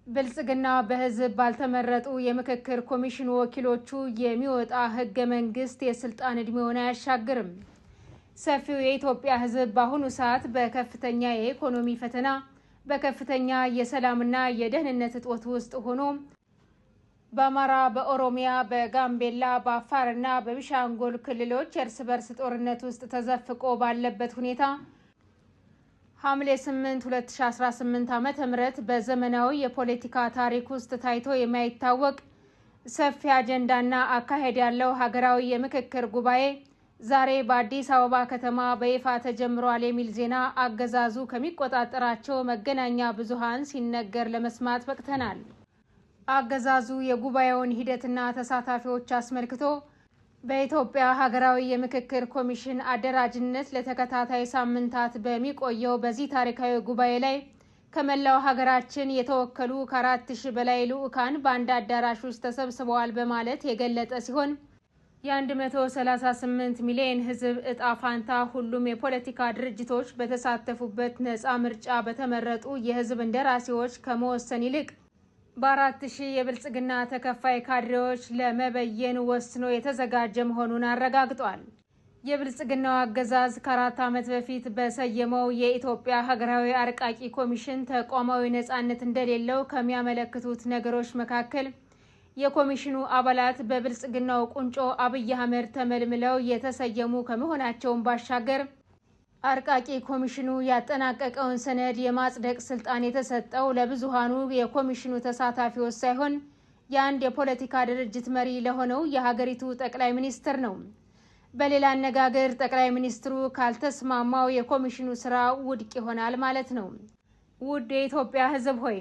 ብልጽግና በህዝብ ባልተመረጡ የምክክር ኮሚሽኑ ወኪሎቹ የሚወጣ ህገ መንግስት የስልጣን እድሜውን አያሻግርም። ሰፊው የኢትዮጵያ ህዝብ በአሁኑ ሰዓት በከፍተኛ የኢኮኖሚ ፈተና፣ በከፍተኛ የሰላምና የደህንነት እጦት ውስጥ ሆኖ በአማራ፣ በኦሮሚያ፣ በጋምቤላ፣ በአፋርና በቢሻንጉል ክልሎች የእርስ በርስ ጦርነት ውስጥ ተዘፍቆ ባለበት ሁኔታ ሐምሌ 8 2018 ዓ.ም በዘመናዊ የፖለቲካ ታሪክ ውስጥ ታይቶ የማይታወቅ ሰፊ አጀንዳና አካሄድ ያለው ሀገራዊ የምክክር ጉባኤ ዛሬ በአዲስ አበባ ከተማ በይፋ ተጀምሯል የሚል ዜና አገዛዙ ከሚቆጣጠራቸው መገናኛ ብዙሃን ሲነገር ለመስማት በቅተናል። አገዛዙ የጉባኤውን ሂደትና ተሳታፊዎች አስመልክቶ በኢትዮጵያ ሀገራዊ የምክክር ኮሚሽን አደራጅነት ለተከታታይ ሳምንታት በሚቆየው በዚህ ታሪካዊ ጉባኤ ላይ ከመላው ሀገራችን የተወከሉ ከ4,000 በላይ ልዑካን በአንድ አዳራሽ ውስጥ ተሰብስበዋል በማለት የገለጠ ሲሆን፣ የ138 ሚሊዮን ሕዝብ እጣ ፋንታ ሁሉም የፖለቲካ ድርጅቶች በተሳተፉበት ነፃ ምርጫ በተመረጡ የሕዝብ እንደራሴዎች ከመወሰን ይልቅ በ4,000 የብልጽግና ተከፋይ ካድሬዎች ለመበየን ወስኖ የተዘጋጀ መሆኑን አረጋግጧል። የብልጽግናው አገዛዝ ከ4 ዓመት በፊት በሰየመው የኢትዮጵያ ሀገራዊ አርቃቂ ኮሚሽን ተቋማዊ ነፃነት እንደሌለው ከሚያመለክቱት ነገሮች መካከል የኮሚሽኑ አባላት በብልጽግናው ቁንጮ አብይ አህመድ ተመልምለው የተሰየሙ ከመሆናቸውን ባሻገር አርቃቂ ኮሚሽኑ ያጠናቀቀውን ሰነድ የማጽደቅ ስልጣን የተሰጠው ለብዙሃኑ የኮሚሽኑ ተሳታፊዎች ሳይሆን የአንድ የፖለቲካ ድርጅት መሪ ለሆነው የሀገሪቱ ጠቅላይ ሚኒስትር ነው። በሌላ አነጋገር ጠቅላይ ሚኒስትሩ ካልተስማማው የኮሚሽኑ ስራ ውድቅ ይሆናል ማለት ነው። ውድ የኢትዮጵያ ሕዝብ ሆይ፣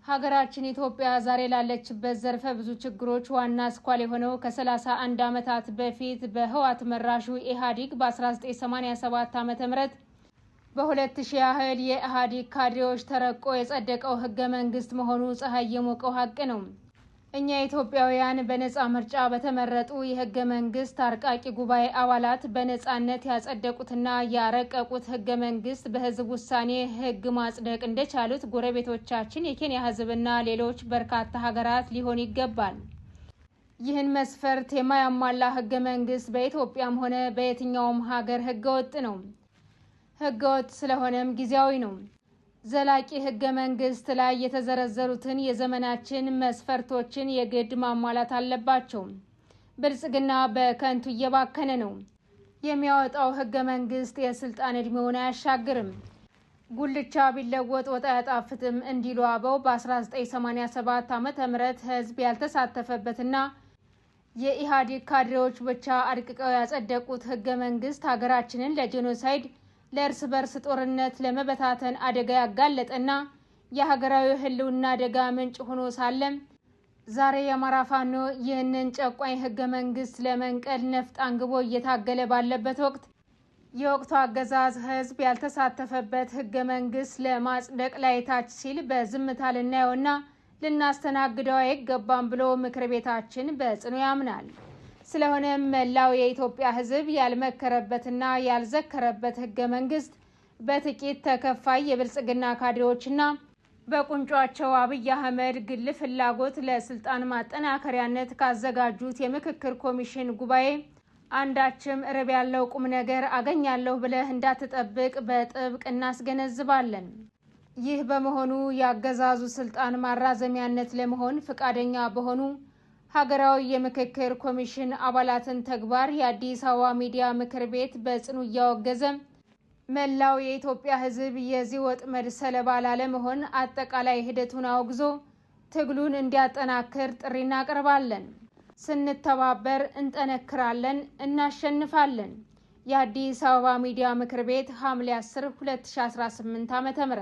ሀገራችን ኢትዮጵያ ዛሬ ላለችበት ዘርፈ ብዙ ችግሮች ዋና አስኳል የሆነው ከ31 ዓመታት በፊት በህወሓት መራሹ ኢህአዴግ በ1987 ዓ.ም በ2000 ያህል የኢህአዴግ ካድሬዎች ተረቆ የጸደቀው ህገ መንግስት መሆኑ ፀሐይ የሞቀው ሀቅ ነው። እኛ ኢትዮጵያውያን በነፃ ምርጫ በተመረጡ የህገ መንግስት አርቃቂ ጉባኤ አባላት በነፃነት ያጸደቁትና ያረቀቁት ህገ መንግስት በህዝብ ውሳኔ ህግ ማጽደቅ እንደቻሉት ጎረቤቶቻችን የኬንያ ህዝብና ሌሎች በርካታ ሀገራት ሊሆን ይገባል። ይህን መስፈርት የማያሟላ ህገ መንግስት በኢትዮጵያም ሆነ በየትኛውም ሀገር ህገወጥ ነው። ህገወጥ ስለሆነም ጊዜያዊ ነው። ዘላቂ ህገ መንግስት ላይ የተዘረዘሩትን የዘመናችን መስፈርቶችን የግድ ማሟላት አለባቸው። ብልጽግና በከንቱ እየባከነ ነው። የሚያወጣው ህገ መንግስት የስልጣን እድሜውን አያሻግርም። ጉልቻ ቢለወጥ ወጥ አያጣፍጥም እንዲሉ አበው በ1987 ዓ.ም ህዝብ ያልተሳተፈበትና የኢህአዴግ ካድሬዎች ብቻ አድቅቀው ያጸደቁት ህገ መንግስት ሀገራችንን ለጄኖሳይድ፣ ለእርስ በርስ ጦርነት፣ ለመበታተን አደጋ ያጋለጠና የሀገራዊ ህልውና አደጋ ምንጭ ሆኖ ሳለም ዛሬ የአማራ ፋኖ ይህንን ጨቋኝ ህገ መንግስት ለመንቀል ነፍጥ አንግቦ እየታገለ ባለበት ወቅት የወቅቱ አገዛዝ ህዝብ ያልተሳተፈበት ህገ መንግስት ለማጽደቅ ላይ ታች ሲል በዝምታ ልናየውና ልናስተናግደው አይገባም ብሎ ምክር ቤታችን በጽኑ ያምናል። ስለሆነም መላው የኢትዮጵያ ህዝብ ያልመከረበትና ያልዘከረበት ህገ መንግስት በጥቂት ተከፋይ የብልጽግና ካድሬዎችና በቁንጯቸው አብይ አህመድ ግል ፍላጎት ለስልጣን ማጠናከሪያነት ካዘጋጁት የምክክር ኮሚሽን ጉባኤ አንዳችም ርብ ያለው ቁም ነገር አገኛለሁ ብለህ እንዳትጠብቅ በጥብቅ እናስገነዝባለን። ይህ በመሆኑ የአገዛዙ ስልጣን ማራዘሚያነት ለመሆን ፈቃደኛ በሆኑ ሀገራዊ የምክክር ኮሚሽን አባላትን ተግባር የአዲስ አበባ ሚዲያ ምክር ቤት በጽኑ እያወገዘ መላው የኢትዮጵያ ሕዝብ የዚህ ወጥመድ ሰለባ ላለመሆን አጠቃላይ ሂደቱን አውግዞ ትግሉን እንዲያጠናክር ጥሪ እናቀርባለን። ስንተባበር እንጠነክራለን፣ እናሸንፋለን። የአዲስ አበባ ሚዲያ ምክር ቤት ሐምሌ 10 2018 ዓ.ም።